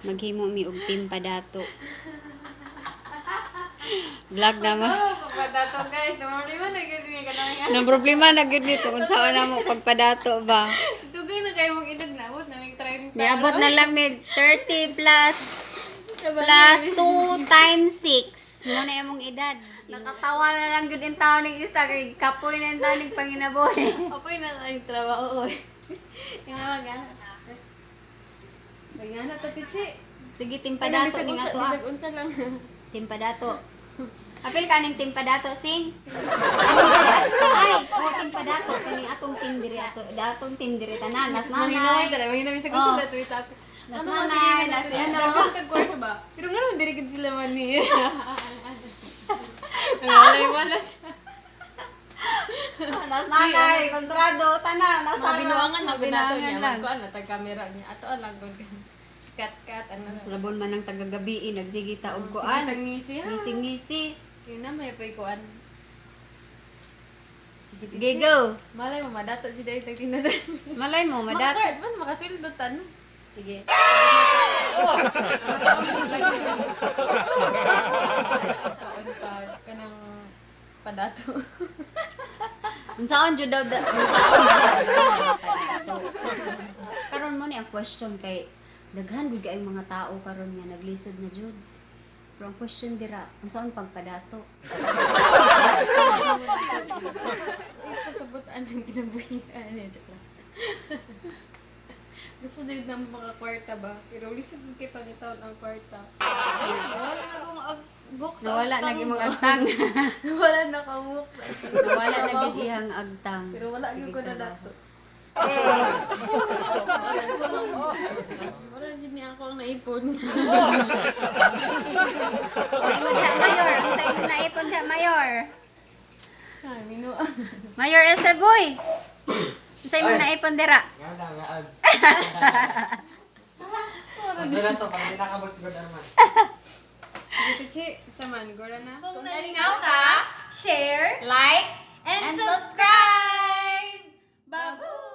Maghimo mi og team padato. Vlog na mo. Padato, guys. Problema na gyud mi kanang yan. Nang problema na gyud nito unsaon na mo pagpadato ba? Dugay na kayo mong edad na abot na ning 30. Niabot na lang mig 30 plus plus 2 times 6. Mo na imong edad. Nakatawa na lang gyud in taon ning isa kay kapoy na in taon ning panginabuhi. Apoy na kayo trabaho oy. Yung mga gana. Bagana ta, Tichi. Sige, team padato ning ato ah. Bisag unsa lang. Team padato. Apil ka ning team padato sing. Aning padato? Ay, oh, team padato kaning atong team diri ato, datong team diri tanan nas Manginaway nanay. tara, manginaway bisag Oh. unsa lang tuwi tapo. Nas Ano man nanay, sige nas ano. Daghan tag kwarta ba? Pero nga naman diri gid sila man ni. Wala wala sa. Nas nanay, kontrado tanan nas Mga binuangan na gud nato Binuangan niya. lang. Kuan na tag camera niya. Ato lang gud. Cut cut ano. Mas labon man ang tagagabi, nagsige ta og Sige kuan. tag ngisi ha. Ngisi-ngisi. Yun na may pay kuan. Sige, Tichi. Sige, go. Malay mo madato jud ay tag tinadan. Malay mo, madat. Makakwart man makasweldo tan. Sige. Saon pa kanang padato. Unsaon jud daw unsaon jud daw padato. Karon mo ni ang question kay daghan gud kay mga tao karon nga naglisod na jud. Pero ang question dira, unsaon pagpadato? Ay, pasabot anong kinabuhian niya. Joke lang. Gusto jud na mga kwarta ba? Pero lisod jud kay pangitaon ang kwarta. Ay, wala na akong agbook sa Nawala na agtang imong ba? agtang. Wala na ka-book sa Nawala na gid iyang agtang. Pero wala Sige, gyud ko na trabaho. dato. Wala ko na. Wala jud ni ako ang naipon. Oy, mo diha mayor, ang sa imong naipon diha mayor. Ay, minu. Mayor Eseboy. Sa imong naipon dira. Nga na, nga ad. Ano na to, pag hindi nakabot si God Arman. Sige, Tichi, saman, gora na. Kung nalingaw ka, share, Like and subscribe! Babu!